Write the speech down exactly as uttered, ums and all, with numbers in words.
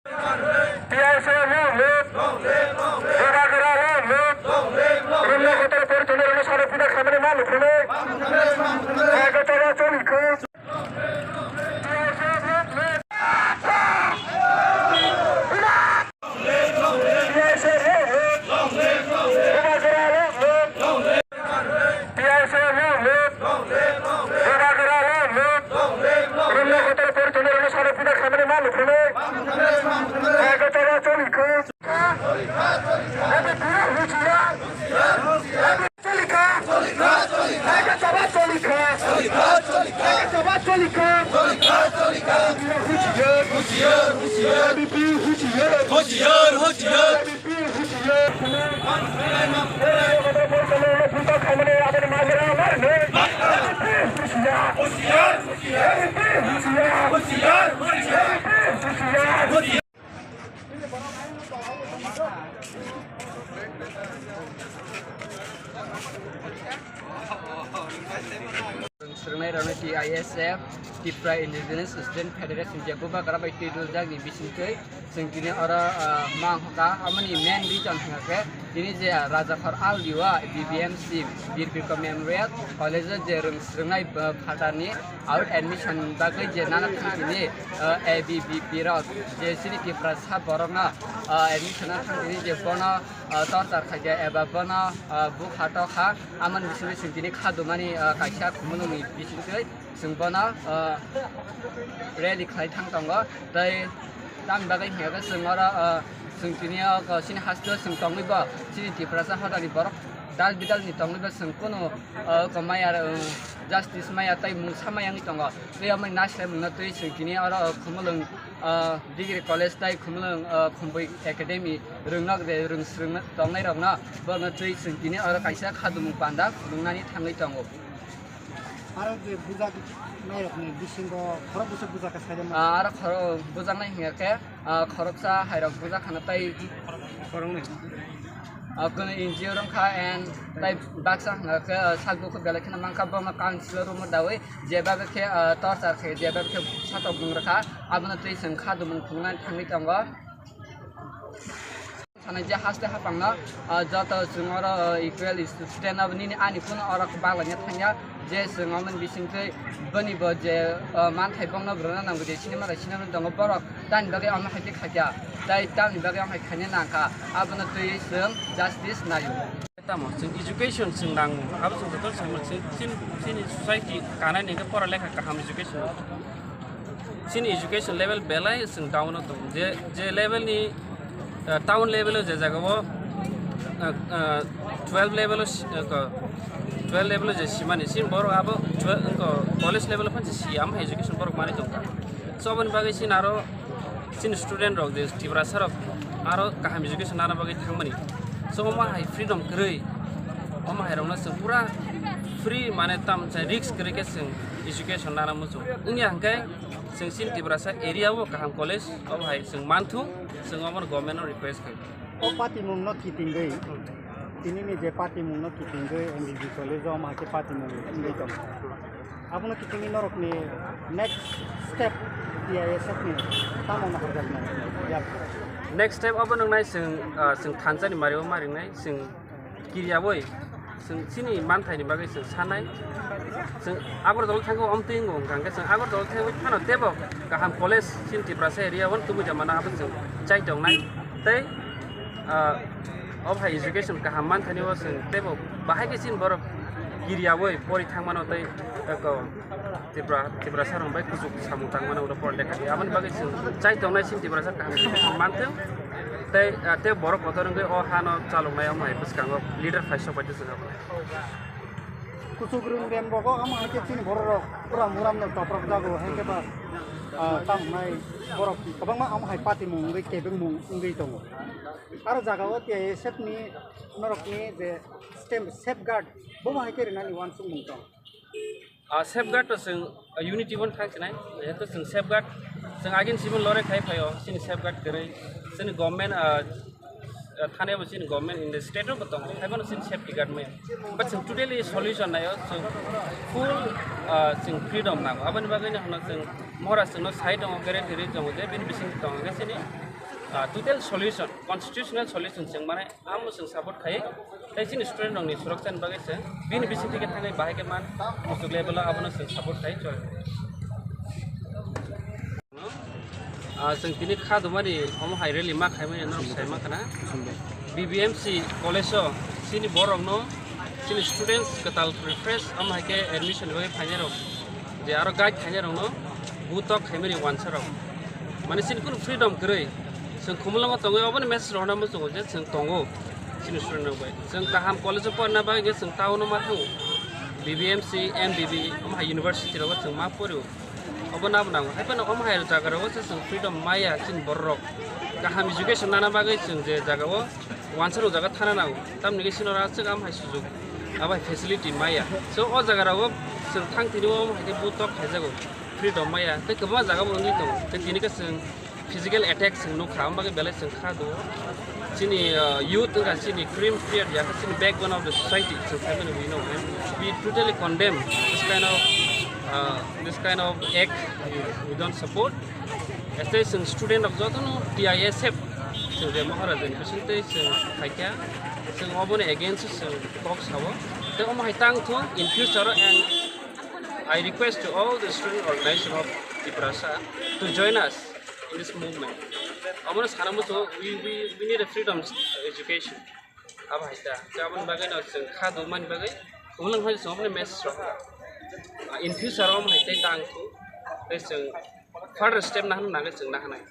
T I S F long live! Bubagra long live! Romia kotor poritonirokno saro pida khamani ma nukhunwi. Agotala choli kho. T I S F long live! T I S F long live! Bubagra long live! T I S F long live! Bubagra long live! Romia kotor poritonirokno saro pida khamani ma nukhunwi. Agotala choli kho. Hoşiyar, hoşiyar. Hoşiyar, hoşiyar. Hoşiyar, hoşiyar. Hoşiyar. Swrwngnairokno T I S F, Tripura Indigenous Student Federation je bubagra bai twi duljak ni bisingtwi chwng tini oro, ah, mang hoka. Aboni main reason hwnkha khe tini je Rajakhor Aldi o B B M C Bir Bikram Memorial College o je rwng swrwngnai, ah, phatarni out admission bagwi je nana thang tini, ah, A B V P rok je chini Tiprasa borokno, ah, admission nana thang tini je bono, ah, torchar khaikha eba bono, ah, bukha tokha, amoni bisingtwi chwng tini khadumani, ah, kaisa khumulwngni bisingtwi chwng bono, ah, rally khlai thang tongo. Tei tamni bagwi hwnkha khe chwng oro, ah, chwng tini o, ah, chini haste o chwng tongwi bo chini Tiprasa hodani borok dal bidal ni tongwi bo chwng kunu, ah, ko maya, ah, justice maya tei mungsa maya wngwi tongo. Tei omo naisle mungno twi chwng tini oro, ah, khumulwng, ah, degree college tei khumulwng, ah, Khumbui Academy rwngnok de rwng swrwng tongnai rokno bono twi chwng tini oro kaisa khadumung panda phunuknani thangwi tongo. Aro je bujak nairokni bisingo khorok bwswk bujak kha saida ma? Ah, aro khorok bujaknai hwnkha khe, ah, khoroksa hairok bujak khana tei khoroknwi. Ah, kunu N G O rwngkha and tei baksa hwnkha khe, ah, sak bukhuk belai kheno mankha, bono council o room o dawi jeba khe, ah, torchar khe jeba khe satok bung rwkha, abono twi chwng khadumung phunuknani thangwi tongo. Sanai je haste haphangno, ah, joto chwng oro, ah, equal student abo nini ani kunu oro baglaina thangya, je chwng omo ni bisingtwi boni bo je, ah, manthai bongno bwrwna nango je sinima bai sinima tongo borok tamni bagwi omo hai khe khaikha, tei tamni bagwi omo hai khaina nangkha, abono twi chwng justice naio. Tamo chwng education chwng nango, abo chwng joto chwng chini, chini society kanani hwnkhe pora lekha kaham education. Chini education level belai chwng down o tongo. Je, je level ni, uh, town level o je jaga o, uh, uh, twelve level o si-, uh, ko-, twelve level o je simani, chini borok abo twelve, ko, college level o phan si, si, am education borok manwi tongkha. So, aboni bagwi chini aro chini student rok je Tiprasa rok aro kaham education nana bagwi thangmani. So, omo hai freedom kwrwi, omo hai rokno chwng pura free, mane tam chai risk kwrwi khe chwng education nana muchung. Wngya hwnkhe chwng chini Tiprasa area o kaham college obo hai chwng manthu, chwng omo government no request khaio. O patimung no kitingwi, tini ni je patimung no kitingwi M B B college o omo hai khe patimung wngwi tongo. Abono kitingwi norokni next step T I S F ni tamo no hamjaknai? Yap. Next step abo nwngnai chwng, ah, chwng thansa ni mario ma ringnai, chwng kiriyawi chwng chini manthai ni bagwi chwng sanai. Chwng Agartala thangwi omtwi wngo hwnkha hwnkhe chwng Agartala thangwi phano teibo kaham college chini Tiprasa area o tubui jamano abo chwng chai tongnai. Tei, ah, obo hai education kaham manthani o chwng teibo bahai khe chini borok kiriyawi pori thangmano tei eko Tripura, Tiprasa rok bai kuchuk samung tangmano oro pore lekha di. Aboni bagwi chwng chai tongnai chini Tiprasa kaham education manthung tei, ah, tei borok kotor wngwi o hano chaloknai omo hai bwskango leader phai sok bai tong chwng abo. Kuchuk rwng rem rogo omo hai khe chini borok rok pura muram no toprok jago hai khe ba, ah, tamo wngnai borok kwbangma omo hai patimung wngwi kebengmung wngwi tongo. Aro jaga o T I S F ni norokni je stem-, safeguard, bomo hai khe rwnani uansukmung tong? Ah, safeguard to chwng, ah, unity bo thang sinai, jehetu chwng safeguard, chwng agin simi lore khai phaio, chini safeguard kwrwi, chini government, ah, ah, thani bo chini government in the state bo tongo, haibono chini safety guard maya. But chwng totally solution naio, chwng full, ah, chwng freedom nango, aboni bagwi no hwnno chwng Mohra chwngno sai tongo, guarantee rwi tongo je bini bising tongo khe chini Ah, total solution, constitutional solution chwng mane amo chwng support khai, tei chini student rokni suroksani bagwi chwng bini bising theke thangwi bahai khe man, muchuk level o abono chwng support khai chwng. Ah, chwng tini kha dumani omo hai rally ma khaimani norok sai mankha na. B B M C college o chini borokno, chini students kwtal refresh omo hai khe admission ni bagwi phainai rok, je aro guide khainai rokno butok khaimani wansa rok. Mane chini kunu freedom kwrwi. Chwng Khumulwngo tongwi oboni message rohorna muchungo je chwng tongo chini student rok bai. Chwng kaham college o porna bagwi khe chwng town o ma thango. B B M C, M B B, omo hai university rogo chwng ma porio. Obo nabo nango. Hai phano omo hai jaga rogo se chwng freedom maya chini borok rok. Kaham education nana bagwi chwng je jaga o wansa rok jaga thana nango. Tamni khe chini oro aswk am hai sujuk, abo hai facility maya. So o jaga rogo chwng thang tini o omo hai khe butok khaijago. Freedom maya. Tei kwbangma jaga bo wngwi tongo. Tei tini khe chwng physical attack chwng nukha, omo bagwi belai chwng kha do. Chini, uh, youth wngkha chini cream fear ya, chini backbone of the society, chwng saimano we know. And we totally condemn this kind of, uh, this kind of act. We, we don't support. As a chwng student rok jotono T I S F, chwng je Maharaja ni bising tei chwng khaikha, chwng oboni against chwng kok sao. Tei omo hai tang thung in future o, and I request to all the student organization of Tiprasa to join us in this movement. Omono sana muchungo, we, we, we need a freedom education. Abo hai ta. Tei aboni bagwi no chwng kha dumani bagwi, Khumulwng hai chwng aboni message rok. Ah, in future o omo hai tei tang thu. Tei chwng further step nahana nangwi chwng nahanai.